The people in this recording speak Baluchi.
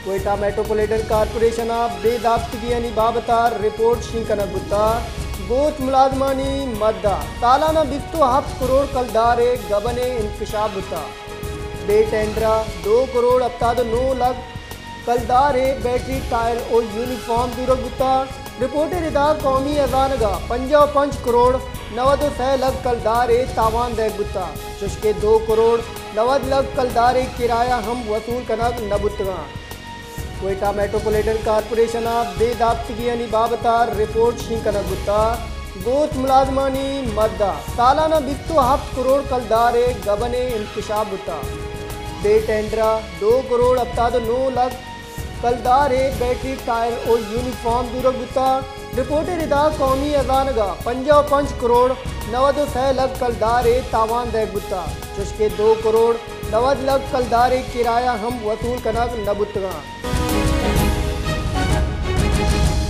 کوئٹہ میٹروپولیٹن کارپوریشن ءَ بے ضابطگیانی بابت ءَ رپورٹ شنگ کنگ بوتگ۔ گوست ملازمانی مد ءَ سالانہ بیست ءُ ہپت کروڑ کلدار ءِ گبن ءِ انکشاف بوتگ۔ بے ٹینڈر ءَ دو کروڑ ہپتاد ءُ نو لکھ کلدار ءِ بیٹری، ٹائر ءُ یونیفارم زورگ بوتگ۔ رپورٹ ءِ ردا قومی ہزانگ ءَ پنجاہ ءُ پنچ کروڑ نود ءُ سئے لکھ کلدار ءِ تاوان دئیگ بوتگ، چوشکہ دو کروڑ نود لکھ کلدار ءِ کرایہ ہم وصول کنگ نہ بوتگ اَنت۔ کوئٹہ میٹروپولیٹن کارپوریشن ءَ بے ضابطگیانی بابت ءَ رپورٹ شنگ کنگ بوتگ۔ گوست ملازمانی مد ءَ سالانہ بیست ءُ ہپت کروڑ کلدار ءِ گبن ءِ انکشاف بوتگ۔ بے ٹینڈر ءَ دو کروڑ ہپتاد ءُ نو لکھ کلدار ءِ بیٹری، ٹائر ءُ یونیفارم زورگ بوتگ۔ رپورٹ ءِ ردا قومی ہزانگ ءَ پنجاہ ءُ پنچ کروڑ نود ءُ سئے لکھ کلدار ءِ تاوان دئیگ بوتگ، چوشکہ دو کروڑ نود لکھ کلدار ءِ کرایہ ہم وصول کنگ نہ بوتگ اَنت۔